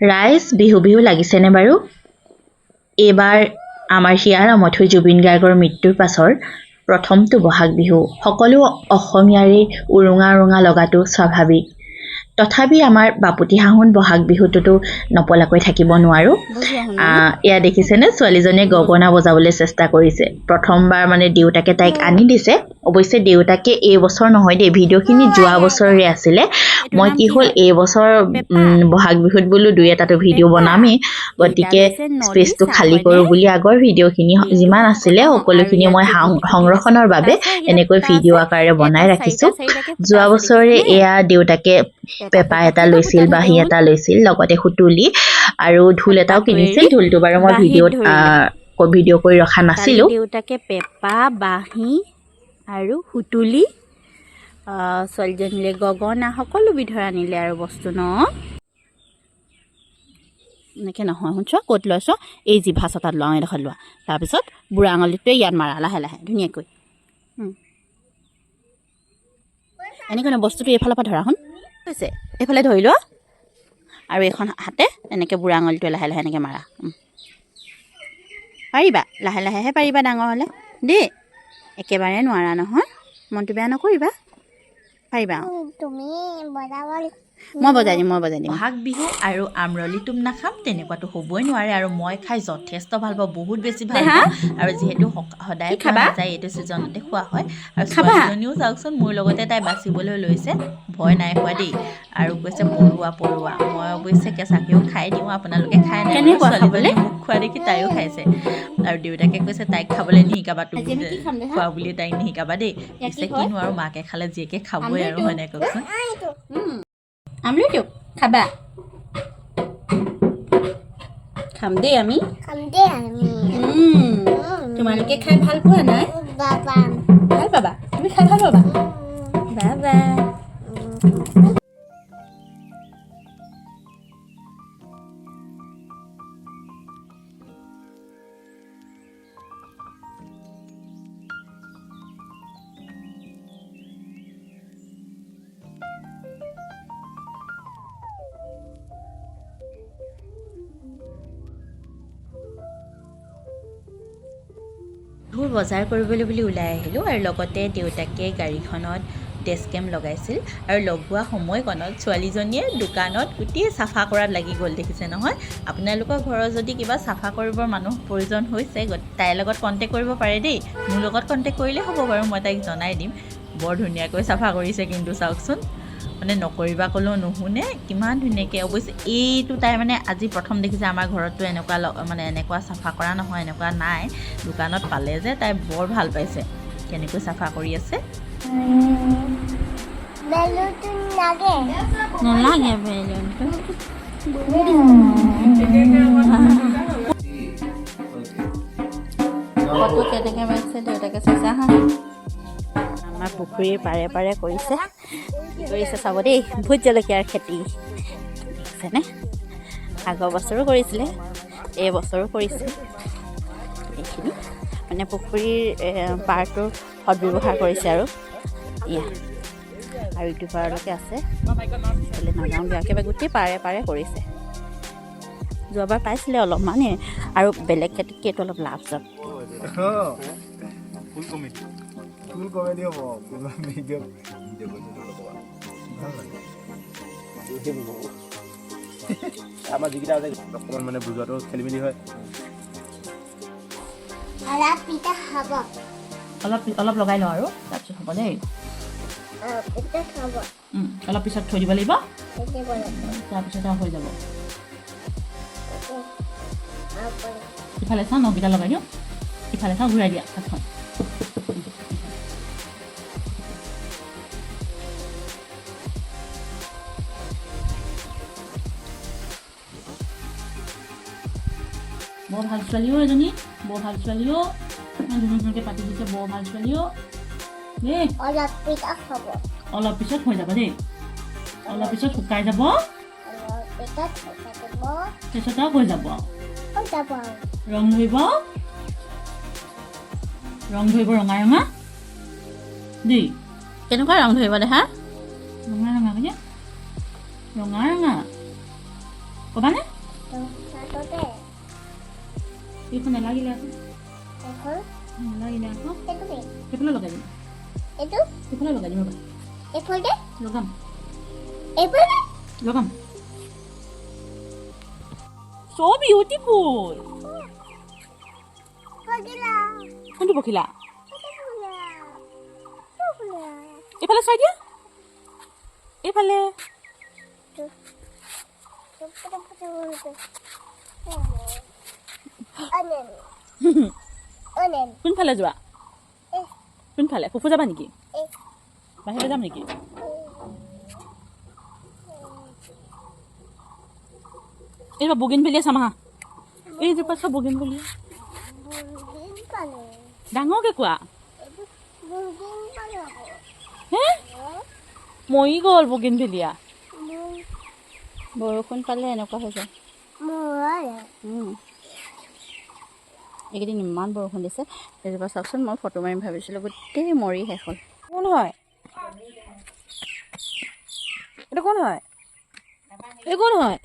ৰাইজ, বিহু বিহু লাগিছেনে বাৰু? এইবাৰ আমাৰ হিয়াৰ আমঠু জুবিন গাৰ্গৰ মৃত্যুৰ পাছৰ প্ৰথমটো বহাগ বিহু। সকলো অসমীয়াৰে উৰুঙা উৰুঙা লগাটো স্বাভাৱিক। তথাপি আমাৰ বাপতি সাহোন বহাগ বিহুটোতো নপলাকৈ থাকিব নোৱাৰোঁ। এয়া দেখিছেনে, ছোৱালীজনীয়ে গগনা বজাবলৈ চেষ্টা কৰিছে প্ৰথমবাৰ। মানে দেউতাকে তাইক আনি দিছে। অৱশ্যে দেউতাকে এইবছৰ নহয় দেই, ভিডিঅ'খিনি যোৱা বছৰৰে আছিলে। মই কি হ'ল, এইবছৰ বহাগ বিহুত বোলো দুই এটাতো ভিডিঅ' বনামেই, গতিকে স্পেচটো খালী কৰোঁ বুলি আগৰ ভিডিঅ'খিনি যিমান আছিলে সকলোখিনি মই সংৰক্ষণৰ বাবে এনেকৈ ভিডিঅ' আকাৰে বনাই ৰাখিছোঁ। যোৱা বছৰে এয়া দেউতাকে পেঁপা এটা লৈছিল, বাঁহী এটা লৈছিল, লগতে সুতুলি আৰু ঢোল এটাও কিনিছিল। ঢোলটো বাৰু মই ভিডিঅ'ত ভিডিঅ' কৰি ৰখা নাছিলোঁ। দেউতাকে পেঁপা, বাঁহী আৰু সুতুলি, ছোৱালীজনীলৈ গগনা, সকলো বিধৰ আনিলে আৰু বস্তু ন। এনেকৈ নহয়, শুনছ, ক'ত লৈছ? এই জিভা চটাত লোৱা, এইডোখৰত লোৱা। তাৰপিছত বুঢ়া আঙুলিটোৱে ইয়াত মাৰা, লাহে লাহে ধুনীয়াকৈ। এনেকৈ নহয়, বস্তুটো এইফালৰ পৰা ধৰা। শুন হৈছে, এইফালে ধৰি লোৱা আৰু এইখন হাতে এনেকৈ বুঢ়া আঙুলিটোৱে লাহে লাহে এনেকৈ মাৰা। পাৰিবা, লাহে লাহেহে পাৰিবা ডাঙৰ হ'লে দেই, একেবাৰে নোৱাৰা নহয়। মনটো বেয়া নকৰিবা, পাৰিবা। মই বজাই দিম, মই বজাই দিম। বহাগ বিহু আৰু আমৰলি টোপ নাখাম তেনেকুৱাতো হ'বই নোৱাৰে। আৰু মই খাই যথেষ্ট ভাল পাওঁ, বহুত বেছি ভাল পাওঁ। আৰু যিহেতু সদায় খোৱা নাযায়, এইটো ছিজনতে খোৱা হয়। আৰু ছোৱালীজনীও চাওকচোন, মোৰ লগতে তাই বাচিবলৈ লৈছে, ভয় নাই খোৱা দেই। আৰু কৈছে পৰুৱা পৰুৱা। মই অৱশ্যে কেঁচাকেও খাই দিওঁ, আপোনালোকে খাই নাই? ছোৱালীজনী মোক খোৱা দেখি তাইও খাইছে। আৰু দেউতাকে কৈছে তাইক খাবলৈ নিশিকাবা, তুমি খোৱা বুলি তাইক নিশিকাবা দেই। পিছে কিনো আৰু, মাকে খালে জীয়েকে খাবই আৰু, হয় নাই কওকচোন? আমলখিটো খাবা? খাম দেই আমি। খাম দেই আমি। তোমালোকে খাই ভাল পোৱা নাই? ভাল পাবা, তুমি খাই ভাল পাবা। বাবা। বিহুৰ বজাৰ কৰিবলৈ বুলি ওলাই আহিলোঁ আৰু লগতে দেউতাকে গাড়ীখনত ডেস্ক কেম লগাইছিল। আৰু লগোৱা সময়কণত ছোৱালীজনীয়ে দোকানত গোটেই চাফা কৰাত লাগি গ'ল, দেখিছে নহয়? আপোনালোকৰ ঘৰৰ যদি কিবা চাফা কৰিবৰ মানুহ প্ৰয়োজন হৈছে, তাইৰ লগত কণ্টেক্ট কৰিব পাৰে দেই। মোৰ লগত কণ্টেক্ট কৰিলেই হ'ব বাৰু, মই তাইক জনাই দিম। বৰ ধুনীয়াকৈ চাফা কৰিছে কিন্তু, চাওকচোন। মানে নকৰিবা ক'লেও নুশুনে, কিমান ধুনীয়াকৈ। অৱশ্যে এইটো তাই মানে আজি প্ৰথম দেখিছে। আমাৰ ঘৰততো এনেকুৱা মানে এনেকুৱা চাফা কৰা নহয়, এনেকুৱা নাই। দোকানত পালে যে তাই বৰ ভাল পাইছে, কেনেকৈ চাফা কৰি আছে। নালাগে বেলুনটো। ফটো কেনেকৈ মাৰিছে দেউতাকে চাইছে। হা, আমাৰ পুখুৰীৰ পাৰে পাৰে কৰিছে। কি কৰিছে চাব দেই, ভোট জলকীয়াৰ খেতি দেখিছেনে? আগৰ বছৰো কৰিছিলে, এই বছৰো কৰিছে। এইখিনি মানে পুখুৰীৰ পাৰটোৰ সদব্যৱহাৰ কৰিছে। আৰু এয়া আৰু ইটো পাৰলৈকে আছে, এইফালে নাযাওঁগৈ। একেবাৰে গোটেই পাৰে পাৰে কৰিছে। যোৱাবাৰ পাইছিলে অলপমানেই, আৰু বেলেগ খেতিতকৈ এইটো অলপ লাভজনক। ফুল কমেডি, ফুল কমেডি হ'ব। ভিডিঅ' ভাল লাগে। আমাৰ যিকেইটা আছে অকণমান মানে বুজোৱাটো খেলি মেলি হয়। অলপ অলপ লগাই লওঁ আৰু তাৰপিছত হ'ব দেই। অলপ পিছত থৈ দিব লাগিব, তাৰপিছত আৰু হৈ যাব। ইফালে চাওঁ, নখকেইটা লগাই দিওঁ। ইফালে চাওঁ, ঘূৰাই দিয়া হাতখন। বৰ ভাল ছোৱালীও এজনী, বৰ ভাল ছোৱালীও। ইমান ধুনীয়া ধুনীয়াকৈ পাতি দিছে। বৰ ভাল ছোৱালীও দেই। অলপ পিছত হৈ যাব দেই, অলপ পিছত শুকাই যাব, তাৰপিছত আৰু হৈ যাব। ৰং ধৰিব, ৰং ধৰিব, ৰঙা ৰঙা দেই। কেনেকুৱা ৰং ধৰিব দেহা? ৰঙা ৰঙা, ৰঙা ৰঙা। ক'বানে? এইখন নালাগিলে আকৌ। নালাগিলে আকৌ। সেইফালে লগাই দিম। সেইফালে লগাই দিম, ৰ'বা। লগাম, লগাম। So beautiful. কোনটো পখিলা? এইফালে চাই দিয়া, এইফালে। কোনফালে যোৱা? কোনফালে? ফুফু যাবা নেকি? বাহিৰলৈ যাম নেকি? এইবাৰ বগেনভেলিয়া চাম আহা। এইজোপা চব বগেনভেলিয়া। ডাঙৰকে কোৱা। হে, মৰি গ'ল বগেনভেলিয়া। বৰষুণ পালে এনেকুৱা হৈ যায়। এইকেইদিন ইমান বৰষুণ দিছে। এইজোপা চাওকচোন, মই ফটো মাৰিম ভাবিছিলোঁ, গোটেই মৰি শেষ হ'ল। কোন হয় এইটো? কোন হয় এই? কোন হয়?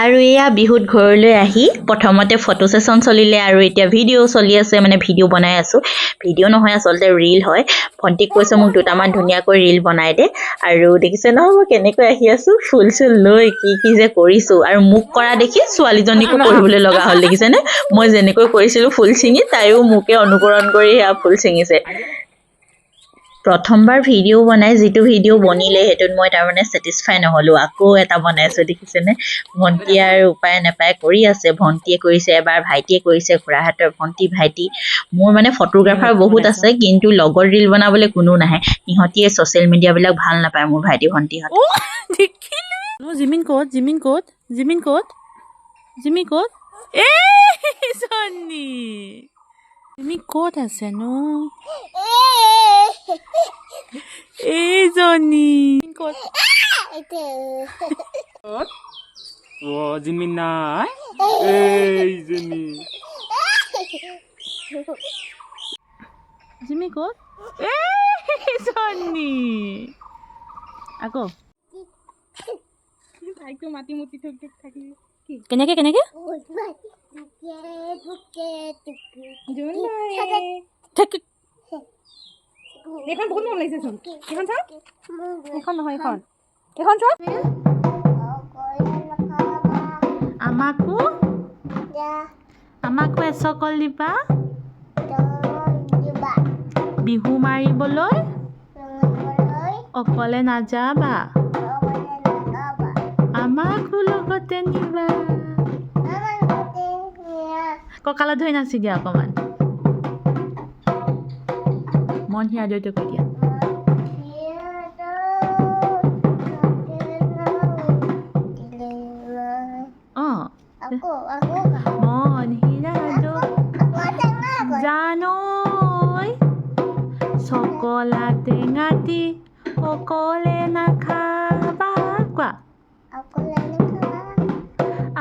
আৰু এয়া বিহুত ঘৰলৈ আহি প্ৰথমতে ফটো ছেশ্যন চলিলে আৰু এতিয়া ভিডিঅ' চলি আছে, মানে ভিডিঅ' বনাই আছোঁ। ভিডিঅ' নহয়, আচলতে ৰিল হয়। ভণ্টিক কৈছোঁ মোক দুটামান ধুনীয়াকৈ ৰিল বনাই দে। আৰু দেখিছে নহয় মই কেনেকৈ আহি আছোঁ, ফুল চুল লৈ কি কি যে কৰিছোঁ। আৰু মোক কৰা দেখি ছোৱালীজনীকো কৰিবলৈ লগা হ'ল, দেখিছেনে? মই যেনেকৈ কৰিছিলোঁ ফুল ছিঙি, তাইও মোকে অনুকৰণ কৰি সেয়া ফুল ছিঙিছে। প্ৰথমবাৰ ভিডিঅ' বনাই যিটো ভিডিঅ' বনিলে সেইটোত মই তাৰমানে ছেটিছফাই নহ'লোঁ, আকৌ এটা বনাইছোঁ, দেখিছেনে? ভণ্টিয়ে আৰু উপায় নাপায় কৰি আছে। ভণ্টিয়ে কৰিছে এবাৰ, ভাইটিয়ে কৰিছে, খুৰাহঁতৰ ভণ্টি ভাইটি। মোৰ মানে ফটোগ্ৰাফাৰ বহুত আছে, কিন্তু লগত ৰিল বনাবলৈ কোনো নাহে। সিহঁতিয়ে ছ'চিয়েল মিডিয়াবিলাক ভাল নাপায়, মোৰ ভাইটি ভণ্টিহঁত। জিমিন ক'ত? জিমিন ক'ত? জিমিন ক'ত? জিমি ক'ত? এ চন্নি, জিমি ক'ত আছে নো? এইজনী ক'ত? অ, জিমি নাই, এইজনী। জিমি ক'ত? এইজনী আকৌ কেনেকে কেনেকে? এইখন বহুত মৰম লাগিছেচোন। এইখন চা, এইখন নহয়, এইখন, এইখন চোৱা। আমাকো, আমাকো এচকল দিবা বিহু মাৰিবলৈ, অকলে নাযাবা, আমাকো লগতে নিবা। কঁকালত ধৰি নাচি দিয়া অকণমান। মন হিয়া দৈটো কৈ দিয়া। অঁ, মন হীৰা জানৈ, চকলা টেঙাটি অকলে নাখাবা। কোৱা,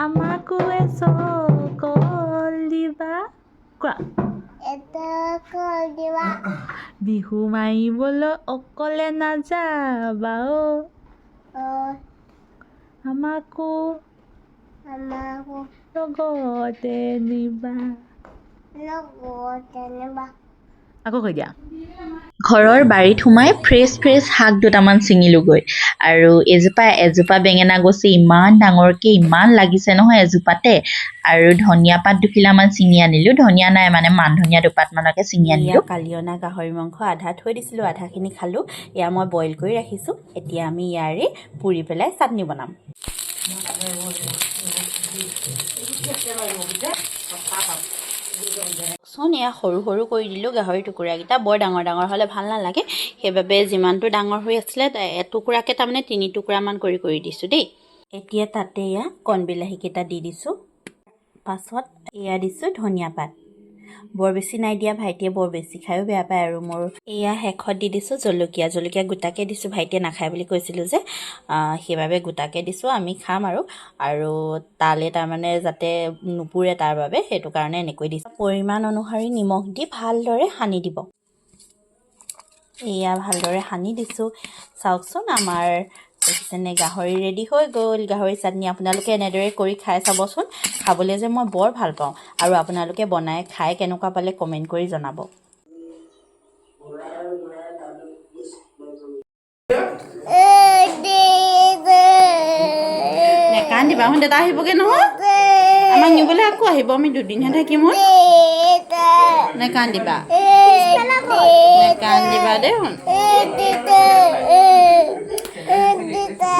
আমাকো এচকল দিবা। কোৱা, বিহু মাৰিবলৈ অকলে নাযাবা অ', আমাকো লগতে নিবা। আকৌ কৈ দিয়া। ঘৰৰ বাৰীত সোমাই ফ্ৰেছ ফ্ৰেছ শাক দুটামান ছিঙিলোগৈ। আৰু এজোপা এজোপা বেঙেনা গছে ইমান ডাঙৰকৈ ইমান লাগিছে নহয় এজোপাতে। আৰু ধনিয়া পাত দুখিলামান ছিঙি আনিলোঁ। ধনিয়া নাই মানে মান ধনিয়া দুপাতমানকে ছিঙি আনিলোঁ। কালি অনা গাহৰি মাংস আধা থৈ দিছিলোঁ, আধাখিনি খালোঁ। এয়া মই বইল কৰি ৰাখিছোঁ। এতিয়া আমি ইয়াৰে পুৰি পেলাই চাটনি বনাম। চোন, এয়া সৰু সৰু কৰি দিলোঁ গাহৰি টুকুৰাকেইটা। বৰ ডাঙৰ ডাঙৰ হ'লে ভাল নালাগে, সেইবাবে যিমানটো ডাঙৰ হৈ আছিলে এটুকুৰাকৈ তাৰমানে 3 টুকুৰামান কৰি কৰি দিছোঁ দেই। এতিয়া তাতে এয়া কণ বিলাহীকেইটা দি দিছোঁ। পাছত এয়া দিছোঁ ধনিয়া পাত। বৰ বেছি নাই দিয়া, ভাইটিয়ে বৰ বেছি খায়ো বেয়া পায়। আৰু মোৰ এয়া শেষত দি দিছোঁ জলকীয়া, জলকীয়া গোটাকৈ দিছোঁ, ভাইটিয়ে নাখায় বুলি কৈছিলোঁ যে, সেইবাবে গোটাকৈ দিছোঁ। আমি খাম আৰু, আৰু তালে তাৰমানে যাতে নুপুৰে তাৰ বাবে সেইটো কাৰণে এনেকৈ দিছোঁ। পৰিমাণ অনুসৰি নিমখ দি ভালদৰে সানি দিব। এয়া ভালদৰে সানি দিছোঁ। চাওকচোন আমাৰ দেখিছেনে গাহৰি ৰেডি হৈ গ'ল। গাহৰি চাটনি আপোনালোকে এনেদৰে কৰি খাই চাবচোন, খাবলৈ যে মই বৰ ভাল পাওঁ। আৰু আপোনালোকে বনাই খাই কেনেকুৱা পালে কমেণ্ট কৰি জনাব। নেকান্দিবা, দেউতা আহিবগৈ নহয়, আমাক নিবলৈ আকৌ আহিব, আমি দুদিনহে থাকিম। নেকান্দিবা, নেকান্দিবা দেই।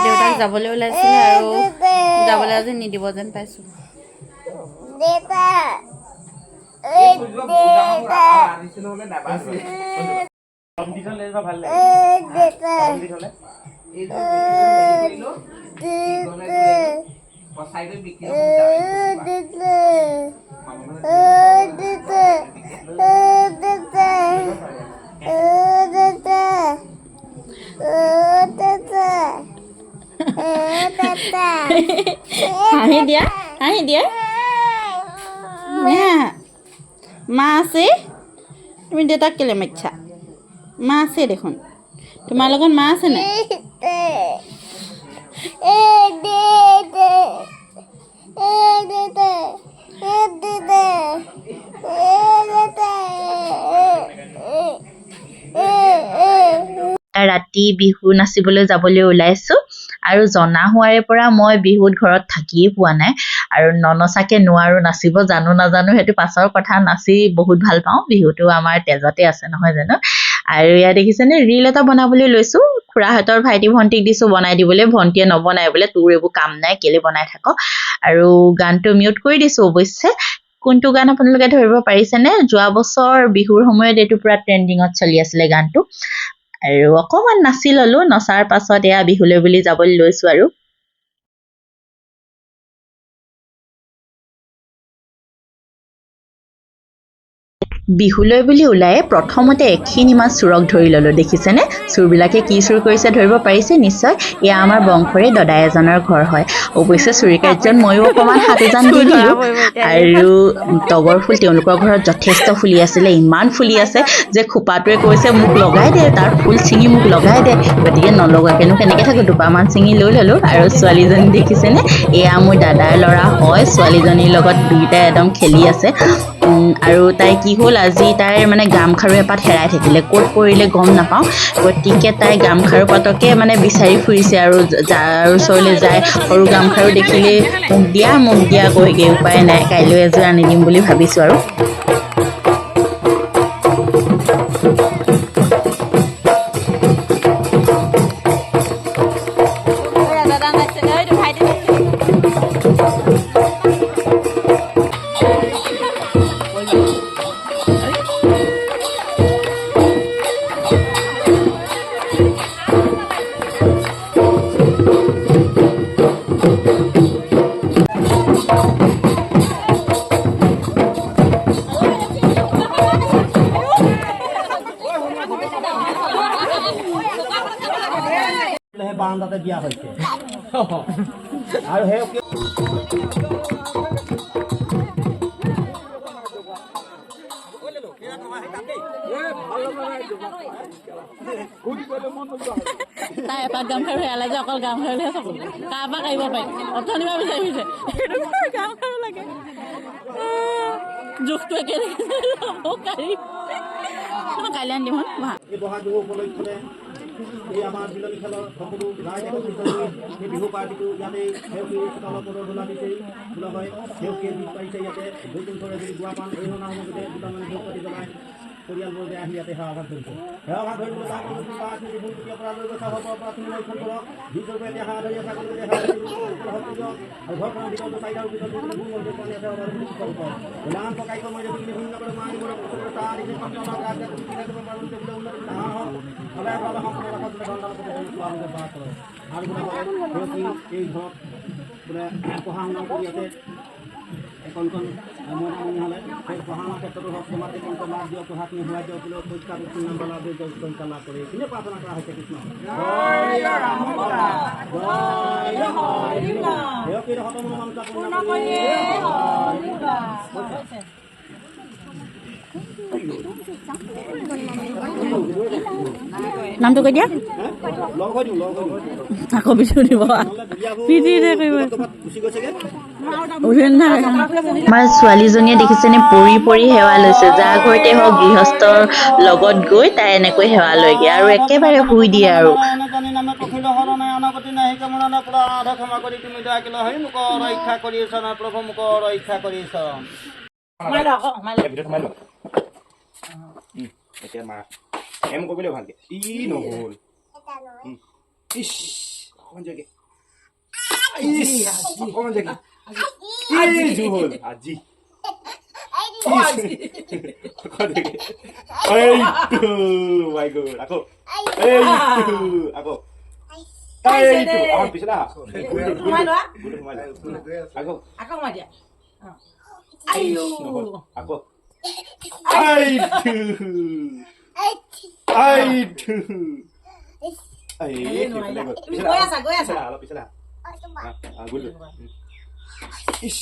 দেউতাক যাবলৈ ওলাইছিলে আৰু যাবলৈ আজি নিদিব যেন পাইছোঁ। হাঁহি দিয়া, হাঁহি দিয়া। মা আছে, তুমি দেউতাক কেলৈ মাতিছা? মা আছে দেখোন, তোমাৰ লগত মা আছে নাই? ৰাতি বিহু নাচিবলৈ যাবলৈ ওলাইছোঁ। আৰু জনা হোৱাৰে পৰা মই বিহুত ঘৰত থাকিয়ে পোৱা নাই, আৰু ননচাকে নোৱাৰোঁ নাচিব, জানো নাজানো সেইটো পাছৰ কথা, নাচি বহুত ভাল পাওঁ, বিহুটো আমাৰ তেজতে আছে নহয় জানো। আৰু ইয়াত দেখিছেনে ৰীল এটা বনাবলৈ লৈছোঁ, খুৰাহঁতৰ ভাইটি ভণ্টিক দিছোঁ বনাই দিবলৈ, ভণ্টিয়ে নবনাই বোলে তোৰ এইবোৰ কাম নাই কেলৈ বনাই থাক। আৰু গানটো মিউট কৰি দিছোঁ অৱশ্যে। কোনটো গান আপোনালোকে ধৰিব পাৰিছেনে? যোৱা বছৰ বিহুৰ সময়ত এইটো পূৰা ট্ৰেণ্ডিঙত চলি আছিলে গানটো। আৰু অকণমান নাচি ল'লোঁ, নচাৰ পাছত এয়া বিহুলৈ বুলি যাবলৈ লৈছোঁ। আৰু বিহুলৈ বুলি ওলাই প্ৰথমতে এখিনিমান চোৰক ধৰি ল'লোঁ। দেখিছেনে চোৰবিলাকে কি চুৰ কৰিছে ধৰিব পাৰিছে নিশ্চয়? এয়া আমাৰ বংশৰে দদাই এজনৰ ঘৰ হয়। অৱশ্যে চুৰি কাৰ্যত ময়ো অকণমান হাত উজান দি দিলোঁ। আৰু তগৰ ফুল তেওঁলোকৰ ঘৰত যথেষ্ট ফুলি আছিলে, ইমান ফুলি আছে যে খোপাটোৱে কৈছে মোক লগাই দে, তাৰ ফুল ছিঙি মোক লগাই দে। গতিকে নলগোৱাকৈনো কেনেকৈ থাকোঁ, দুপামান ছিঙি লৈ ল'লোঁ। আৰু ছোৱালীজনী দেখিছেনে? এয়া মোৰ দাদাৰ ল'ৰা হয়, ছোৱালীজনীৰ লগত দুয়োটাই একদম খেলি আছে। আৰু তাই কি হ'ল, আজি তাইৰ মানে গামখাৰু এপাত হেৰাই থাকিলে, ক'ত পৰিলে গম নাপাওঁ। গতিকে তাই গামখাৰু পাতকে মানে বিচাৰি ফুৰিছে আৰু যাৰ ওচৰলৈ যায় সৰু গামখাৰু দেখিলেই মোক দিয়া মোক দিয়া কয়গৈ। উপায় নাই, কাইলৈ এযোৰ আনি দিম বুলি ভাবিছোঁ। আৰু বাৰান্দাতে বিয়া হৈছে আৰু সেই তাই এপাত গামখাৰু হেৰালে যে অকল গামখাৰুলৈহে চাব, তাৰ পৰা কাঢ়িব পাৰি, অথনিৰ পৰা বিচাৰি ফুৰিছে, গামখাৰু লাগে। জোখটো একে কাইলৈ আনি দিম। এই বহাগ বিহু উপলক্ষে এই আমাৰ বিলনী খেলৰ সকলো ৰাইজ একত্ৰিত হৈ সেই বিহু পাৰ্টিটো ইয়াতে সেউকী চোতালৰ পদধূলা দিছেই বোলা হয়। সেউকীয়ে গীত পাৰিছে ইয়াতে বৈকুণ্ঠৰে যদি গোৱা পাণ অৰিহণা সমগ্ৰে দুটামান ধূপ পাতি জ্বলাই পৰিয়ালবৰ্গে আহি ইয়াতে সেৱাভাগ ধৰিছে। সেৱাভাগ ধৰিবলৈ তাৰ পৰা লৈ গৈছে সৰ্বৰ পৰা তুমি লক্ষণ কৰক যিস্বৰূপে এতিয়া সেৱা ধৰি আছে সকলোকে সেৱা দিয়ক। আৰু ঘৰখনৰ ভিতৰতো চাৰিটাৰ ভিতৰত আৰু এই ঘৰত বোলে পঢ়া শুনাও কৰি আছে। কণ কণ মনে হ'লে সেই পঢ়া শুনাৰ ক্ষেত্ৰতো হওক, তোমাক কণ লাভ দিয়ক, পঢ়াখিনি হোৱাই দিয়ক বুলি পৰীক্ষাত উত্তীৰ্ণ নম্বৰ লাভ দিয়ক, সংখ্যা লাভ কৰে, এইখিনিয়ে প্ৰাৰ্থনা কৰা হৈছে। কৃষ্ণ। পূৰ্ণ কৰি। নামটো কৈ দিয়া। লগ হৈ দিওঁ, লগ হৈ দিওঁ। আকৌ বিহু দিব। গুচি গৈছেগে। আমাৰ ছোৱালীজনীয়ে দেখিছেনে, পৰি পৰি সেৱা লৈছে। যাৰ ঘৰতে হওক, গৃহস্থৰ লগত গৈ তাই এনেকৈ সেৱা লয়গৈ আৰু একেবাৰে শুই দিয়ে। আৰু ৰক্ষা কৰিছ প্ৰভু, মোক ৰক্ষা কৰিছ। এতিয়া মাৰা এম কৰিবলৈ ভালকে ই নহ'ল। ইছ, অকণমান জোৰকে। ইছ, অকণমান জোৰকে। ই জোৰ হ'ল আজি। অকণমান জোৰকে। এইটো মাই গড। আকৌ এইটো, আকৌ এইটো। অকণ পিছলে আহা। সোমাই লোৱা। গুলটো সোমাই লোৱা। আকৌ। আকৌ সোমাই দিয়া। নহ'ল। আকৌ এইটো, এইটো। এই সেইফালে গ'ল। পিছলে গৈ আহা। আছা, গৈ আছা। পিছলে আহা, অলপ পিছলে আহা। গুলটো। ইছ।